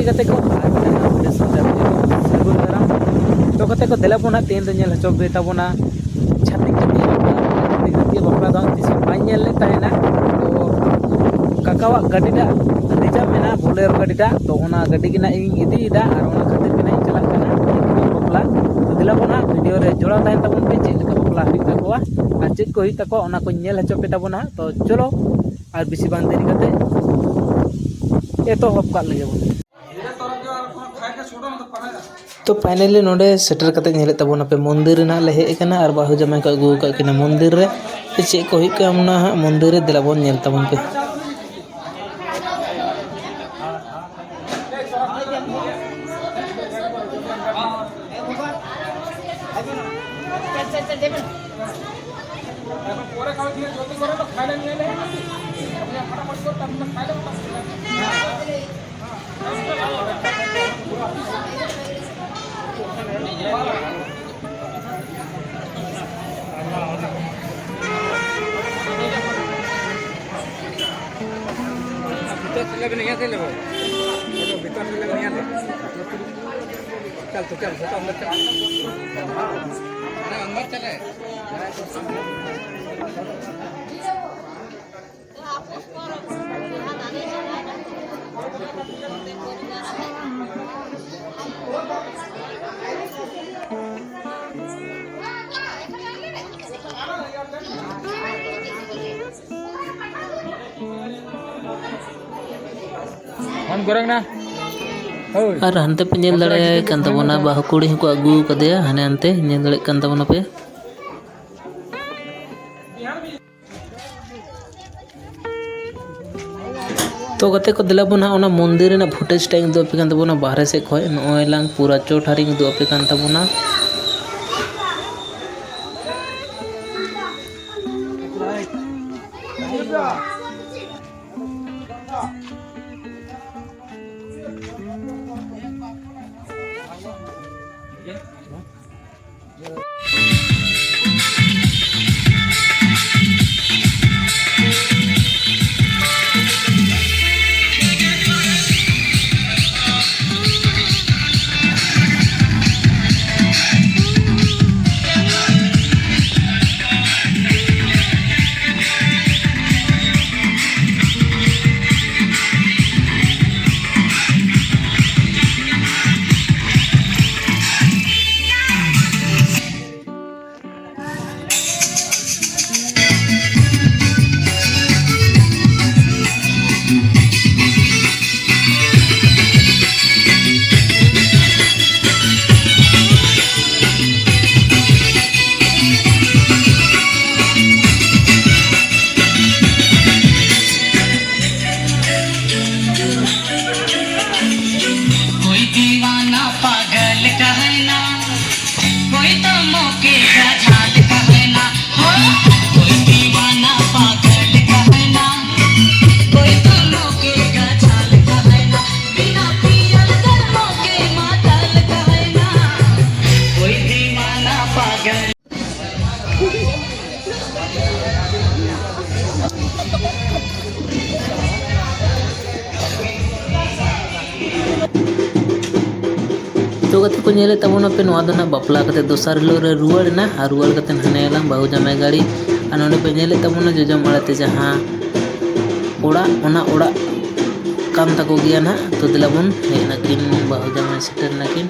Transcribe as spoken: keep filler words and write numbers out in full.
ᱠᱟᱛᱮ ᱠᱚ ᱟᱨ ᱢᱤᱫᱴᱟᱝ ᱵᱮᱥ ᱡᱟᱹᱛᱤ ᱥᱟᱹᱜᱩᱱ ᱫᱟᱨᱟᱢ᱾ ᱛᱚ ᱠᱟᱛᱮ ᱠᱚ ᱫᱮᱞᱟ ᱵᱚᱱ ᱦᱟᱸᱜ ᱛᱮᱦᱮᱧ ᱫᱚ ᱧᱮᱞ ᱦᱚᱪᱚ ᱯᱮ ᱛᱟᱵᱚᱱᱟ ᱪᱷᱟᱹᱛᱤᱠ ᱡᱟᱹᱛᱤᱭᱟᱜ ᱵᱟᱯᱞᱟ᱾ ᱪᱷᱟᱹᱛᱤᱠ ᱡᱟᱹᱛᱤᱭᱟᱜ ᱵᱟᱯᱞᱟ ᱫᱚ ᱦᱟᱸᱜ ᱛᱤᱥ ᱦᱚᱸ ᱵᱟᱹᱧ ᱧᱮᱞ ᱞᱮᱫ ᱛᱟᱦᱮᱱᱟ᱾ ᱛᱚ ᱠᱟᱠᱟᱣᱟᱜ ᱜᱟᱹᱰᱤᱴᱟᱜ ᱨᱤᱡᱟᱨᱵᱷ ᱢᱮᱱᱟᱜᱼᱟ, ᱵᱳᱞᱮᱨᱳ ᱜᱟᱹᱰᱤᱴᱟᱜ, ᱛᱚ ᱚᱱᱟ ᱜᱟᱹᱰᱤ ᱜᱮ ᱱᱟᱜ ᱤᱧ ᱤᱫᱤᱭᱮᱫᱟ ᱟᱨ ᱚᱱᱟ ᱠᱷᱟᱹᱛᱤᱨ ᱜᱮ ᱱᱟᱜ ᱤᱧ ᱪᱟᱞᱟᱜ ᱠᱟᱱᱟ ᱵᱟᱯᱞᱟ᱾ ᱛᱚ ᱫᱮᱞᱟ ᱵᱚᱱ ᱦᱟᱸᱜ ᱵᱷᱤᱰᱤᱭᱳ ᱨᱮ ᱡᱚᱲᱟᱣ ᱛᱟᱦᱮᱱ ᱛᱟᱵᱚᱱ ᱯᱮ, ᱪᱮᱫ ᱞᱮᱠᱟ ᱵᱟᱯᱞᱟ ᱦᱩᱭᱩᱜ ᱛᱟᱠᱚᱣᱟ ᱟᱨ ᱪᱮᱫ ᱠᱚ ᱦᱩᱭᱩᱜ ᱛᱟᱠᱚᱣᱟ ᱚᱱᱟ ᱠᱚᱧ ᱧᱮᱞ ᱦᱚᱪᱚ ᱯᱮ ᱛᱟᱵᱚᱱᱟ ᱦᱟᱸᱜ᱾ ᱛᱚ ᱪᱚᱞᱚ ᱟᱨ ᱵᱮᱥᱤ ᱵᱟᱝ ᱫᱮᱨᱤ ᱠᱟᱛᱮ ᱮᱛᱚᱦᱚᱵ ᱠᱟᱜ ᱞᱮᱜᱮ ᱵᱚᱱ᱾ ᱛᱚ ᱯᱷᱟᱭᱱᱟᱞᱤ ᱱᱚᱰᱮ ᱥᱮᱴᱮᱨ ᱠᱟᱛᱮ ᱧᱮᱞᱮᱫ ᱛᱟᱵᱚᱱᱟᱯᱮ ᱢᱚᱱᱫᱤᱨ ᱨᱮ ᱱᱟᱜ ᱞᱮ ᱦᱮᱡ ᱟᱠᱟᱱᱟ ᱟᱨ ᱵᱟᱹᱦᱩ ᱡᱟᱶᱟᱭ ᱠᱚ ᱟᱹᱜᱩ ᱟᱠᱟᱫ ᱠᱤᱱᱟ ᱢᱚᱱᱫᱤᱨ ᱨᱮ᱾ ᱪᱮᱫ ᱠᱚ ᱦᱩᱭᱩᱜ ᱠᱟᱱᱟ ᱚᱱᱟ ᱦᱟᱸᱜ ᱢᱚᱱᱫᱤᱨ ᱨᱮ ᱫᱮᱞᱟ ᱵᱚᱱ ᱧᱮᱞ ᱛᱟᱵᱚᱱ ᱯᱮ᱾ भीतर से लेबे नहीं आते लेबो। भीतर से लेबे नहीं आते। चल तो चल, भीतर अंदर चल। अरे अंदर चले। हम गोरखनाथ। ᱦᱳᱭ᱾ ᱟᱨ ᱦᱟᱱᱛᱮ ᱯᱮ ᱧᱮᱞ ᱫᱟᱲᱮᱭᱟᱭ ᱠᱟᱱ ᱛᱟᱵᱚᱱᱟ, ᱵᱟᱹᱦᱩ ᱠᱩᱲᱤ ᱦᱚᱸᱠᱚ ᱟᱹᱜᱩ ᱟᱠᱟᱫᱮᱭᱟ ᱦᱟᱱᱮ ᱦᱟᱱᱛᱮ, ᱧᱮᱞ ᱫᱟᱲᱮᱭᱟᱜ ᱠᱟᱱ ᱛᱟᱵᱚᱱᱟ ᱯᱮ᱾ ᱛᱚ ᱜᱟᱛᱮ ᱠᱚ, ᱫᱮᱞᱟ ᱵᱚᱱ ᱦᱟᱸᱜ ᱚᱱᱟ ᱢᱚᱱᱫᱤᱨ ᱨᱮᱱᱟᱜ ᱯᱷᱩᱴᱮᱡᱽ ᱴᱟᱜ ᱤᱧ ᱩᱫᱩᱜ ᱟᱯᱮ ᱠᱟᱱ ᱛᱟᱵᱚᱱᱟ ᱵᱟᱦᱨᱮ ᱥᱮᱫ ᱠᱷᱚᱱ᱾ ᱱᱚᱜᱼᱚᱭ ᱞᱟᱝ ᱯᱩᱨᱟᱹ ᱪᱚᱴ ᱦᱟᱹᱨᱤᱧ ᱩᱫᱩᱜ ᱟᱯᱮ ᱠᱟᱱ ᱛᱟᱵᱚᱱᱟ᱾ कोई दीवाना पागल कहना, कोई तो मौके का झाल कहना, हो। कोई दीवाना पागल कहना, कोई तो मौके का झाल कहना, बिना पियल कर मौके मातल कहना, कोई दीवाना पागल। ᱛᱚ ᱜᱟᱛᱮ ᱠᱚ, ᱧᱮᱞᱮᱫ ᱛᱟᱵᱚᱱᱟᱯᱮ, ᱱᱚᱣᱟ ᱫᱚ ᱱᱟᱜ ᱵᱟᱯᱞᱟ ᱠᱟᱛᱮ ᱫᱚᱥᱟᱨ ᱦᱤᱞᱳᱜ ᱨᱮ ᱨᱩᱣᱟᱹᱲ ᱮᱱᱟ, ᱟᱨ ᱨᱩᱣᱟᱹᱲ ᱠᱟᱛᱮ ᱦᱟᱱᱮ ᱭᱟᱞᱟᱝ ᱵᱟᱹᱦᱩ ᱡᱟᱶᱟᱭ ᱜᱟᱹᱲᱤ, ᱟᱨ ᱱᱚᱰᱮ ᱯᱮ ᱧᱮᱞᱮᱫ ᱛᱟᱵᱚᱱᱟ ᱡᱚᱡᱚᱢ ᱟᱲᱮ ᱛᱮ ᱡᱟᱦᱟᱸ ᱚᱲᱟᱜ, ᱚᱱᱟ ᱚᱲᱟᱜ ᱠᱟᱱ ᱛᱟᱠᱚ ᱜᱮᱭᱟ ᱱᱟᱜ᱾ ᱛᱚ ᱫᱮᱞᱟ ᱵᱚᱱ ᱦᱮᱡ ᱮᱱᱟᱠᱤᱱ, ᱵᱟᱹᱦᱩ ᱡᱟᱶᱟᱭ ᱥᱮᱴᱮᱨ ᱮᱱᱟᱠᱤᱱ᱾